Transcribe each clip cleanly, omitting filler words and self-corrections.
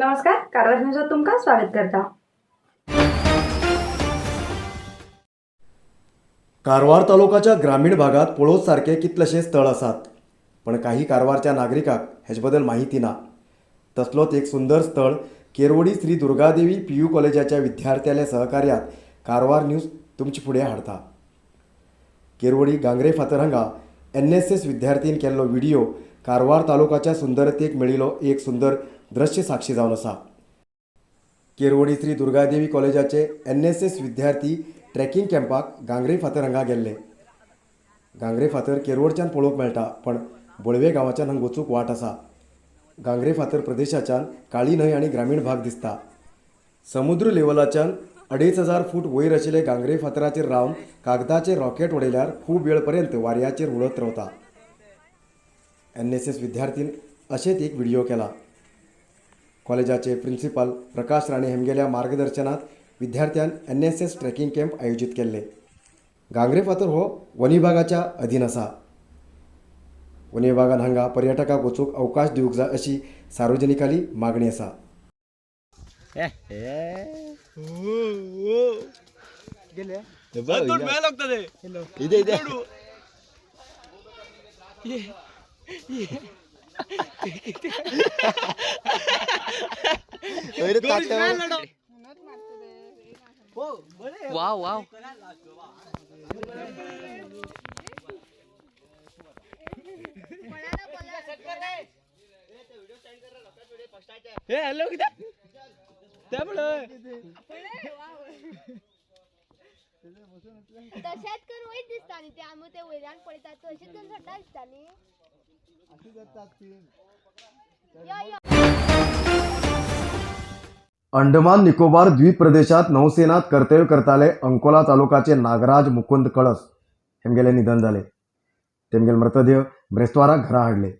नमस्कार, कारवार न्यूजात तुमकां स्वागत करता. कारवार तालुकाच्या ग्रामीण भागात पळोवच सारके कितलेशे स्थळ आसात, पण काही कारवारच्या नागरिकांक हेजे बद्दल माहिती ना. तसलोच एक सुंदर स्थळ केरवडी श्री दुर्गादेवी पी यू कॉलेजाच्या विद्यार्थ्यांल्या सहकार्यात कारवार न्यूज तुमचे फुडें हाडटा. केरवडी गांगरे फातर हांगा एन एस एस विद्यार्थीन केल्लो व्हिडियो कारवार तालुकाच्या सुंदरतेक मेळिल्लो एक सुंदर दृश्य साक्षी जावन आसा. केरवडी श्री दुर्गादेवी कॉलेजाचे एन एस एस विद्यार्थी ट्रॅकिंग कॅम्पाक गांगरे फातर हांगा गेल्ले. गांगरे फातर केरवडच्यान पळोवंक मेळटा, पण बळवे गांवाच्यान हांगा वचूंक वाट आसा. गांगरे फातर प्रदेशाच्यान काळी न्हंय आनी ग्रामीण भाग दिसता. समुद्र लेवलाच्यान 2500 फूट वयर आशिल्ले गांगरे फातराचेर रावन कागदाचे रॉकेट उडयल्यार खूब वेळ पर्यंत वाऱ्याचेर उडत रावता. एन एस एस विद्यार्थीन अशेंच एक व्हिडियो केला. कॉलेजाचे प्रिन्सिपल प्रकाश राणे हेमगेल्या मार्गदर्शनात विद्यार्थ्यान N S S trekking camp आयोजीत केल्ले. गांगरे फातर हो वन विभागाच्या अधीन आसा. वन विभागान हांगा पर्यटकांक वचूंक अवकाश दिवंक जाय अशी सार्वजनिकाली मागणी आसा. तोड मेला लागतं ते. इथे इथे. अरे तात्या. वाव वाव. हे हॅलो, किती त्यामुळे. तशेंच करून वयर दिसता न्ही ते, आमी ते वयल्यान पळयतात तशेंच करून सोडटा दिसता न्ही. यो यो. अंडमान निकोबार द्वीप प्रदेशात नौसेनात कर्तव्य करताले अंकोला तालुकाचे नागराज मुकुंद कळस हेमगेले निधन जाले. तेमगेले मृतदेह ब्रेस्तावाराक घरा हाडले.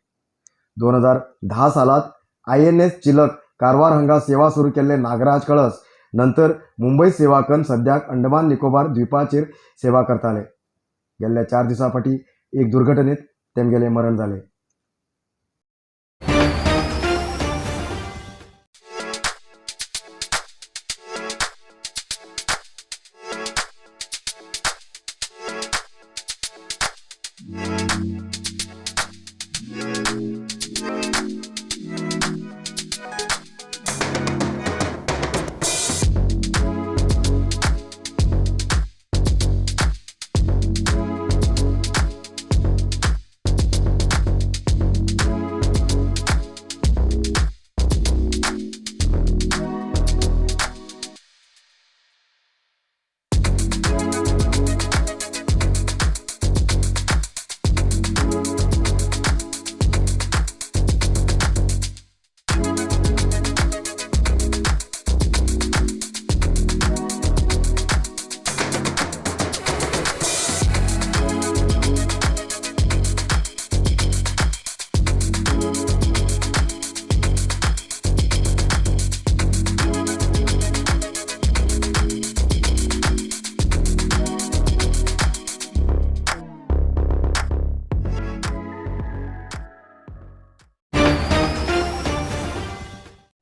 2010 सालात I N S चिलक कारवार हांगा सेवा सुरू केल्ले नागराज कळस नंतर मुंबय सेवा करून सद्याक अंडमान निकोबार द्वीपाचेर सेवा करताले. गेल्ल्या 4 दिसां फाटीं एक दुर्घटनेत तेमगेले मरण जालें.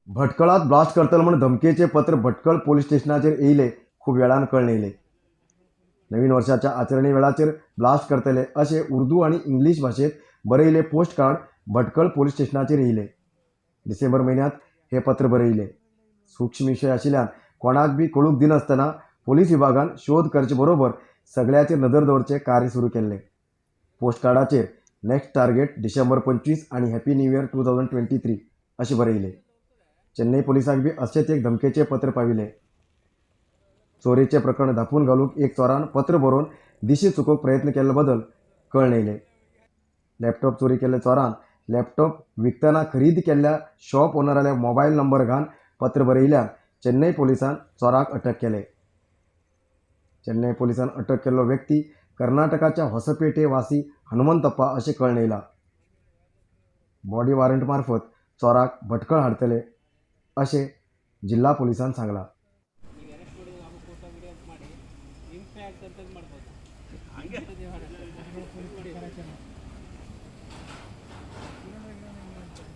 भटकळात ब्लास्ट करतले म्हूण धमकेचे पत्र भटकळ पोलीस स्टेशनाचेर येयले खूब वेळान कळ्ळें येयलें. नवीन वर्षाच्या आचरणे वेळाचेर ब्लास्ट करतले अशें उर्दू आनी इंग्लीश भाशेंत बरयिल्लें पोस्ट कार्ड भटकळ पोलीस स्टेशनाचेर येयलें. डिसेंबर म्हयन्यांत हें पत्र बरयलें. सूक्ष्म विशय आशिल्ल्यान कोणाक बी कळूंक दिनासतना पोलीस विभागान शोध करचे बरोबर सगळ्याचेर नदर दवरचें कार्य सुरू केल्लें. पोस्ट कार्डाचेर नेक्स्ट टार्गेट डिसेंबर 25 आनी happy new year 2023 अशें बरयलें. चेन्नई पोलिसांक बी अशेंच एक धमकेचें पत्र पाविल्लें. चोरयेचें प्रकरण धांपून घालूंक एक चोरान पत्र बरोवन दिशी चुकोवंक प्रयत्न केल्ले बदल कळ्ळें येयलें. लॅपटॉप चोरी केल्ल्या चोरान लॅपटॉप विकतना खरेदी केल्ल्या शॉप ओनराल्या मोबायल नंबर घावन पत्र बरयिल्ल्यान चेन्नई पोलिसान चोराक अटक केले. चेन्नई पोलिसान अटक केल्लो व्यक्ती कर्नाटकाच्या होसपेटे वासी हनुमंतप्पा अशें कळ्ळें येयलां. बॉडी वॉरंट मार्फत चोराक भटकळ हाडटले अशें जिल्हा पोलिसान सांगलां. ನೀವು ಅರೆಸ್ಟ್ ಮಾಡೋದು ಹಾಗೂ ಫೋಟೋ ವಿಡಿಯೋ ಮಾಡಿ ಇಂಪ್ಯಾಕ್ಟ್ ಅಂತ ಇದ್ ಮಾಡ್ಬೋದು.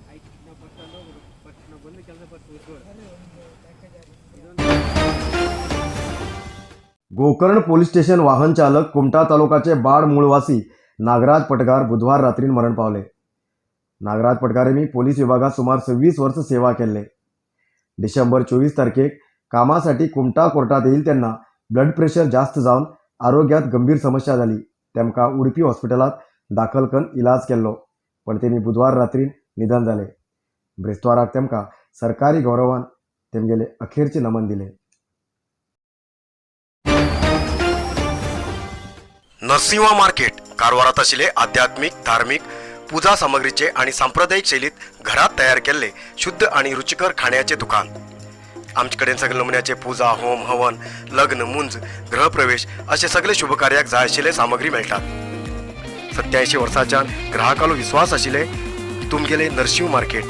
ಆಯ್ತು, ನಾವು ಬಸ್ ಸ್ಟ್ಯಾಂಡ್ ಹೋಗ್ಬೇಕು. गोकर्ण पोलीस स्टेशन वाहन चालक कुमठा तालुकाचे बाड मूळवासी नागराज पटकार बुधवार रात्री मरण पावले. नागराज पटकार मी पोलीस विभागात सुमार 26 वर्ष सेवा केल्ले. डिसेंबर 24 तारखेक कामासाठी कुमठा कोर्टात येईल त्यांना ब्लड प्रेशर जास्त जावन आरोग्यात गंभीर समस्या जाली. तेमकां उडपी हॉस्पिटलात दाखल करून इलाज केल्लो, पण तेमी बुधवार रात्री निधन जाले. ब्रेस्ताराक तेमकां सरकारी गौरवान तेमगेले अखेरचे नमन दिले. नरसिंहा मार्केट कारवारात आशिल्ले आध्यात्मिक, धार्मिक पूजा सामग्रीचे आणि सांप्रदायिक शैलीत घरात तयार केल्ले शुद्ध आणि रुचिकर खाण्याचे दुकान. आमचे कडेन सगळे नमुन्याचे पूजा, होम, हवन, लग्न, मुंज, गृहप्रवेश असे सगळे शुभकार्याक जाय आशिल्ले सामग्री मेळटात. 87 वर्सांच्यान ग्राहकालो विश्वास आशिल्ले तुमगेले नरसिंह मार्केट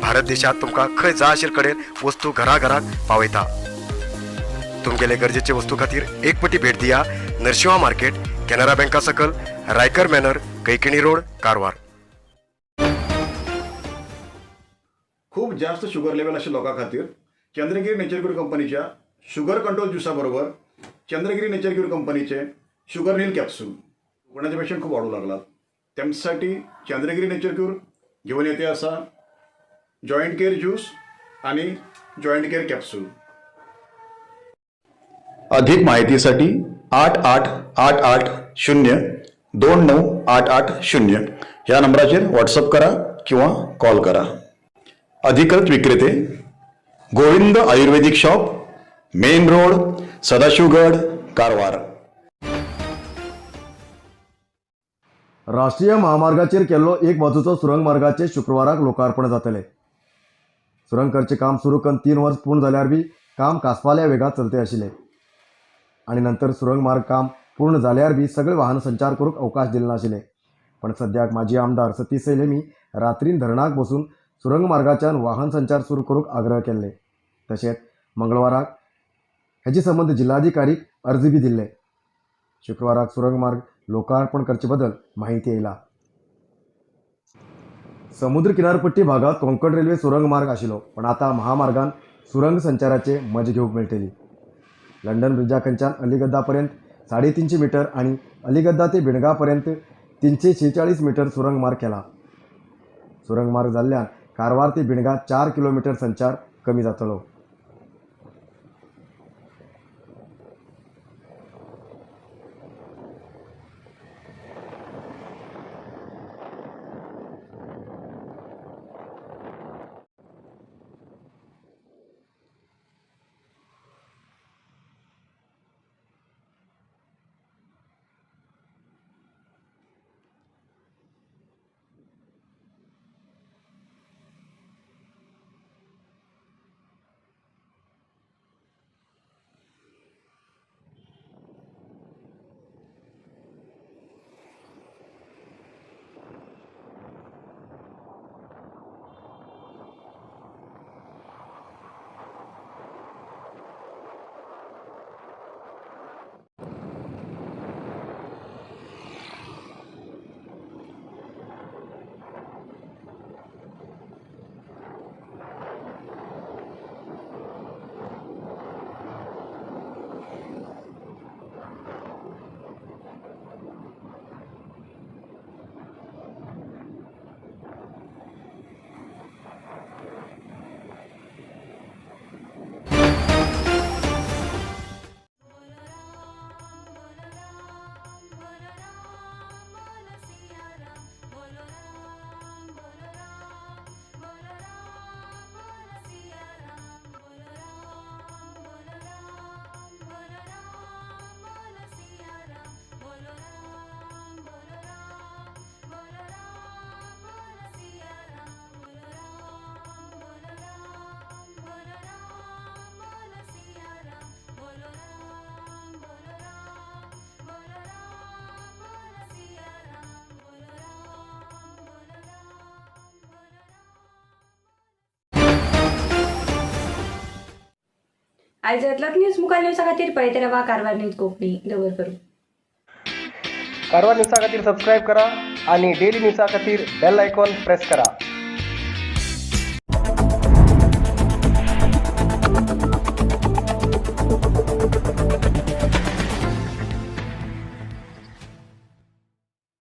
भारत देशात तुमकां खंय जाय आशिल्ले कडेन वस्तू घराघराक पावयता. तुमगेले गरजेचे वस्तू खातीर एक पटी भेट दिया नरसिंहा मार्केट, कॅनरा बँका सकल, रायकर मॅनर, कैकिणी रोड, कारवार. खूप जास्त शुगर लेवल अशा लोकां खातीर चंद्रगिरी नेचर क्यूर कंपनीच्या शुगर कंट्रोल ज्युसा बरोबर चंद्रगिरी नेचर क्यूर कंपनीचे शुगर नील कॅप्सूल. कोणाचे पेशंट खूप वाढू लागलात त्यांच्यासाठी चंद्रगिरी नेचर क्यूर घेऊन येते असा जॉईंट केअर ज्यूस आणि जॉईंट केअर कॅप्सूल. अधिक माहितीसाठी 888880 29880 ह्या नंबराचेर व्हॉट्सअप करा किंवा कॉल करा. अधिकृत विक्रेते Govind Ayurvedic shop, main road, Sadashivgad, Karwar. राष्ट्रीय महामार्गाचेर केल्लो एक बाजूचो सुरंग मार्गाचे शुक्रवाराक लोकार्पण जातले. सुरंग करचें काम सुरू करून 3 वर्स पूर्ण जाल्यार बी काम कासपाल्या वेगात चलते आशिल्ले आनी नंतर सुरंग मार्ग काम पूर्ण जाल्यार बी सगळे वाहन संचार करूंक अवकाश दिले नाशिल्ले. पण सद्याक माजी आमदार सतीश सैल हेमी रात्रीन धरणाक बसून सुरंग मार्गाच्यान वाहन संचार सुरू करूंक आग्रह केल्ले. तशेंच मंगळवाराक हेजे संबंद जिल्हाधिकारीक अर्ज बी दिल्ले. शुक्रवाराक सुरंग मार्ग लोकार्पण करचे बदल माहिती येयला. समुद्र किनारपट्टी भागात कोंकण रेल्वे सुरंग मार्ग आशिल्लो, पण आतां महामार्गान सुरंग संचाराचे मजा घेवंक मेळटली. लंडन ब्रिजा खंयच्यान अलिगद्दा पर्यंत 350 मीटर आणि अलिगद्दा ते बिणगा पर्यंत 346 मीटर सुरंग मार्ग केला. सुरंग मार्ग जाल्ल्यान कारवार ते बिणगा 4 किलोमीटर संचार कमी जातलो. आयज जातलोच न्यूज मुखार न्यूजा खातीर पळयत रावा कारवार न्यूज कोंकणी. दवर करूं. कारवार न्यूजा खातीर सबस्क्रायब करा आणि डेली न्यूजा खातीर बेल आयकॉन प्रेस करा.